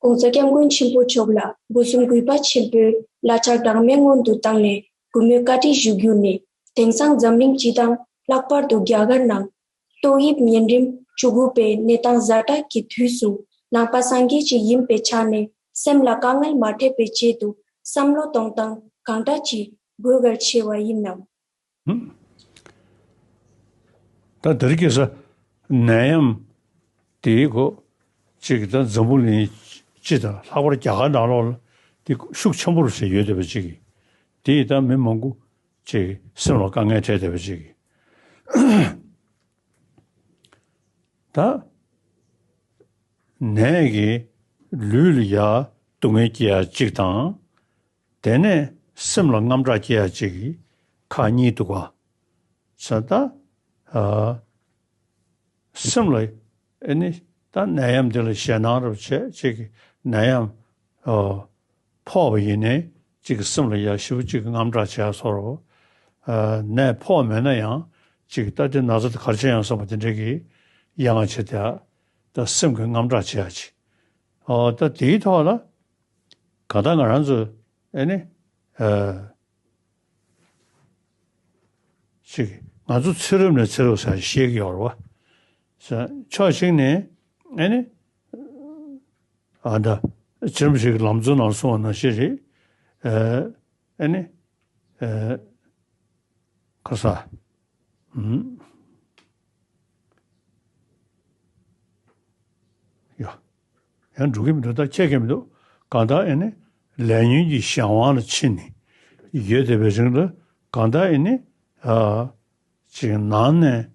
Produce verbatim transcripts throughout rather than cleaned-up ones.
༸གོང་ས་༸སྐྱབས་མགོན་ཆེན་པོ་མཆོག་ལ་སྒོ་གསུམ་གུས་པ་ཆེན་པོས་བླ་ཕྱག་གྲངས་མེད་སྔོན་དུ་བཏང་ནས་གུས་མོས་བཀའ་དྲིན་ཞུ་རྒྱུ་ནི། དེང་སང་འཛམ་གླིང་སྤྱི་དང་ལྷག་པར་དུ་རྒྱ་གར་ནང་ཏོག་དབྱིབས་གཉན་རིམས་བཅུ་དགུ་པའི་གནས་སྟངས་ཛ་དྲག་གི་དུས་སུ་ནང་པ་སངས་རྒྱས་ཅིག་ཡིན་པའི་ཆ་ནས་སེམས་ལ་དཀའ་ངལ་མ་འཕྲད་པའི་ཆེད་དུ་བསམ་བློ་གཏོང་སྟངས་གང་འདྲ་ཅིག་དགོས་གལ་ཆེ་བ་ཡིན་ནམ། ད་དེ་རིང་ཁ་སང་ནད་ཡམས་དེའི་སྐོར་ཅིག་ད་འཛམ་བུ་གླིང་སྤྱི་དང་ལྷག་པར་རྒྱ་གར་ནང་ལོགས་ལ་དེ་ཤུགས་ཆེན་པོ་རུ་ཕྱིན་ཡོད་བསྡད་པ་ཅིག་གིས། དེས་ད་མི་མང་པོ་ཅིག་སེམས་ལ་དཀའ་ངལ་འཕྲད་བསྡད་པ་ཅིག་གིས། ད་ནད་ཀྱིས་ལུས་ལ་ཡ་སྡུག་བསྔལ་སྐྱེ་ཡ་གཅིག་དང་། དེ་ནས་སེམས་ལ་དངངས་སྐྲག་སྐྱེ་ཡ་གཅིག་གིས་ཁག་གཉིས་འདུག་ག། ས་ད་ཨ་སེམས་ལ་ཨེ་ནི་ད་ནད་ཡམས་འདི་ལ་ཞེད་སྣང་རུ་བྱས་གཅིག་གིས་ནད་ཡམས་ཨ་ཕོག་པ་ཡིན་ནའི་གཅིག་གི་སེམས་ལ་ཡ་ཞེ་པོ་གཅིག་གི་དངངས་སྐྲག་བྱས་སོ་རུ། ཨ་ནད་ཕོག་མེད་ན་ཡང་གཅིག་གིས་ད་དེ་ན་ཚ་དེ་ག་རེ་བྱས་ཡོང་བསམ་པ་དེ་འདྲ་གི་ཡ་ང་བྱས་ཏེ་ད་སེམས་ཀྱི་དངངས་སྐྲག་བྱེད་ཡ་ཅིག་ཨོ་ད་དེའི་ཐོག་ལ་གང་ལྟར་ང་རང་ཚོ་ཨེ་ནི་ཨ་ཅིག་ང་ཚོ་ཚེ་རབས་ནས་ཚེ་རབས་སར་ཤེས་ཀྱི་ཡོད་རེད་བ། ས་ཕྱོགས་གཅིག་ནས་ཨེ་ནི་ཨ་ད་ཚེ་རབས་ཤིག་གི་ལམ་གཙོ་ནང་གསུངས་པ་ནང་བཞིན་རེད། ཨ་ཨེ་ནི་ཨ་ཁ་ས་ཨུམ། ཡ། ཡང་འགྲོ་གི་མི་འདུག་ད་ཁྱད་ཀྱི་མི་འདུག་གང་ལྟར་ཨེ་ནི་ལས་ཉོན་གྱི་གཞན་དབང་ལ་ཕྱིན་ནས་ཡོད་བསྡད་པའི་རིང་ལ་གང་ལྟར་ཨེ་ནི་ཨ་ཅིག་ནང་ནས་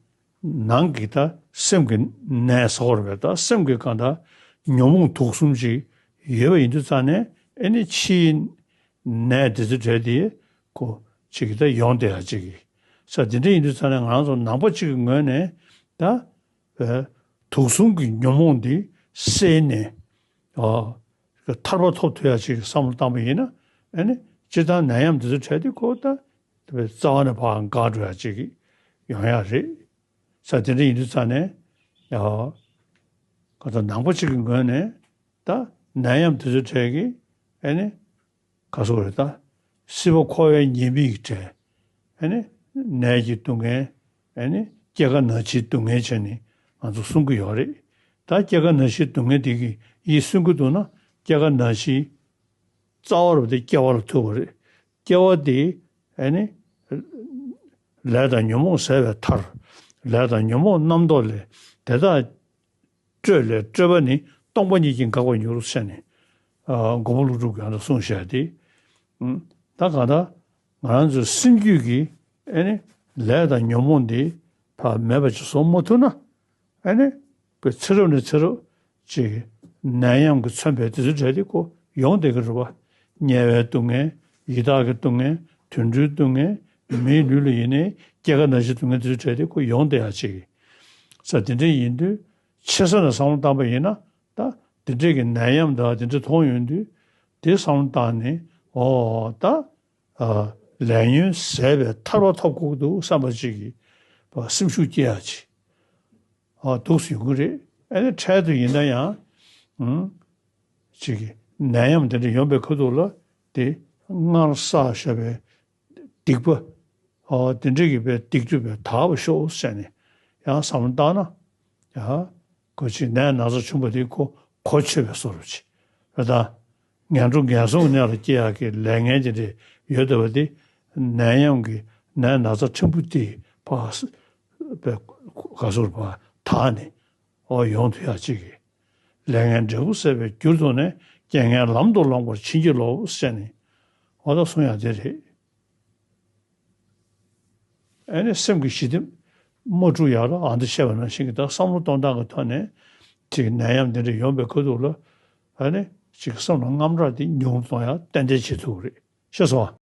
ནང་གི་ད་སེམས་ཀྱི་ནད་ཟེར་བ་རེད་པས། ད་སེམས་ཀྱི་གང་ལྟར་ཉོན་མོངས་དུག་གསུམ་ཅིག་ཡོད་པ་ཡིན་དུས་ཙང་ནས་ཨེ་ནི་ཕྱིའི་ནད་དེ་ཚོ་བྲལ་ཏེ་ཁོ་ཅིག་ད་ཡོང་བསྡད་ཡ་ཅིག་གི་ས་དེ་འདྲ་ཡིན་དུས་ཙང་ནས་ང་རང་ཚོ་ནང་པ་གཅིག་གི་ངོས་ནས་ད། དུག་གསུམ་གྱི་ཉོན་མོངས་འདི་བསལ་ནས་ཨ་ཐར་པ་ཐོབ་ཐུབ་ཡ་ཅིག་བསམ་བློ་བཏང་པ་ཡིན་ན་ཨ་ནི་སྤྱིར་བཏང་ནད་ཡམས་འདི་ཚོ་འཕྲད་དུས་ཁོ་ད་རྩ་བ་ནས་ཕར་འགག་འགྲོ་ཡ་ཅིག་ཡོང་ཡ་རེད། ས་དེ་འདྲ་ཡིན་དུས་ཙང་ནས་ཨ་ག་ད་ནང་པ་གཅིག་གི་ངོས་ནས་ད་ནད་ཡམས་འདི་ཚོ་འཕྲད་ཀྱི་ཨ་ནི། ག་སོགས་རེད་ད། སྲིད་པ་འཁོར་བའི་ཉེས་དམིགས་ཀྱི་གྲས། ཨ་ནི། ནད་ཀྱི་སྡུག་བསྔལ། ཨ་ནི། སྐྱེ་རྒ་ན་འཆིའི་སྡུག་བསྔལ་བྱས་ནས་ང་ཚོ་གསུང་གི་ཡོད་རེད། ད་སྐྱེ་རྒ་ན་འཆིའི་སྡུག་བསྔལ་དེ་གི་ཡིད་སུན་གི་འདུག་ན་སྐྱེ་རྒ་ན་འཆིའི་རྩ་བ་རུ་དེ་སྐྱེ་བ་ལ་ཐུག་པ་རེད། སྐྱེ་བ་དེ་ཨ་ནི། ལས་དང་ཉོན་མོངས་ཟད་པའི་མཐར། ལས་དང་ཉོན་མོངས་རྣམ་རྟོག་ལས་དེ་དག་སྤྲོས་ལས་སྤྲོས་པ་ནི་སྟོང་པ་ཉིད་ཀྱིས་འགག་པར་འགྱུར་ཟེར་ནས། ཨ་མགོན་པོ་ཀླུ་སྒྲུབ་ཀྱིས་ཨ་ནི་གསུངས་བཞག་སྟེ། ཨུམ། ད་གང་ལྟར་ང་རང་ཚོའི་སེམས་རྒྱུད་ཀྱི་ཨེ་ནི་ལས་དང་ཉོན་མོངས་འདི་ཕར་མེད་པ་ཅིག་བཟོ་མ་ཐུབ་ན། ཨེ་ནི་ཁོ་ཚེ་རབས་ནས་ཚེ་རབས་ཅིག་ནད་ཡམས་ཀྱིས་མཚོན་པའི་དེ་ཚོའི་གྲས་དེ་ཁོ་ཡོང་བསྡད་ཀྱི་རེད་བ། དམྱལ་བའི་སྡུག་བསྔལ། ཡི་དྭགས་ཀྱི་སྡུག་བསྔལ། དུད་འགྲོའི་སྡུག་བསྔལ། མིའི་ལུས་ལ་ཡིན་ནའི་སྐྱེ་རྒ་ན་འཆིའི་སྡུག་བསྔལ་དེ་ཚོའི་གྲས་དེ་ཁོ་ཡོང་བསྡད་ཡ་ཅིག་ས་དེ་འདྲ་ཡིན་དུས། ཆེ་ས་ནས་བསམ་བློ་བཏང་པ་ཡིན་ན་ད་འདི་འདྲས་ཀྱི་ནད་ཡམས་དང་འདི་འདྲས་མཐོང་ཡོང་དུས་དེ་བསམ་བློ་བཏང་ནས་ཨོ་ད་ཨ་ལས་ཉོན་ཟད་པའི་ཐར་པ་ཐོབ་དགོས་ཀྱི་འདུག་བསམ་པ་ཅིག་གི་སེམས་ཤུགས་སྐྱེ་ཡ་ཅིག་ཨ་འདུག་སེ་ཡོང་གི་རེད། ཨ་ནི་འཕྲལ་དུ་ཡིན་ན་ཡང་ཨུམ་ཅིག་གི་ནད་ཡམས་དེ་འདྲ་ཡོང་པའི་ཁ་ཐུག་ལ་དེ་སྔར་བསགས་བཞག་པའི་སྡིག་པ། ཨོ་དེ་འདྲ་གི་བའི་སྡིག་སྒྲིབ་པའི་དག་པ་ཤོག་ཟེར་ནས་ཡང་བསམ་བློ་བཏང་ན། ཡ། ཁོ་ཅིག་ནད་ན་ཚ་བྱུང་བ་དེ་ཁོ་གོ་ཆོད་པའི་བཟོ་འདྲ་ཅིག་རེད་ད། ངན་འགྲོ་ངན་སོང་གི་གནས་ལ་སྐྱེ་ཡག་གི་ལས་ངན་དེ་འདྲ་ཡོད་བསྡད་པ་དེ་ནད་ཡམས་ཀྱི་ནད་ན་ཚ་ཕྲན་བུ་དེ་ཕར་བའི་ག་ཟུར་ཕར་དག་ནས་ཨོ་ཡོང་ཐུབ་ཡག་ཅིག་གི་ལས་ངན་འབྲས་བུ་ཟད་པའི་རྒྱུར་རྫོགས་ནས་རྐྱེན་ངན་ལམ་དུ་བསླངས་པར་བྱིན་གྱིས་རློབས་ཟེར་ནས་ཨོ་ད་གསུང་ཡག་དེ་རེད། ཨ་ནི་སེམས་ཀྱི་ཞི་བདེ་མ་འཁྲུག་ཡག་ལ་ཨ་འདི་བཤད་པ་ནང་བཞིན་གྱི་ད་བསམ་བློ་གཏོང་སྟངས་ཀྱི་ཐོག་ནས་ཅིག་ནད་ཡམས་འདི་འདྲ་ཡོང་པའི་ཁ་ཐུག་ལ་ཨ་ནི་ཅིག་སེམས་ལ་དངངས་སྐྲག་དེ་ཉུང་རུ་གཏོང་ཡག་ཏན་ཏན་བྱེད་ཐུབ་ཀྱི་རེད། ཤེས་སོང་ཨ།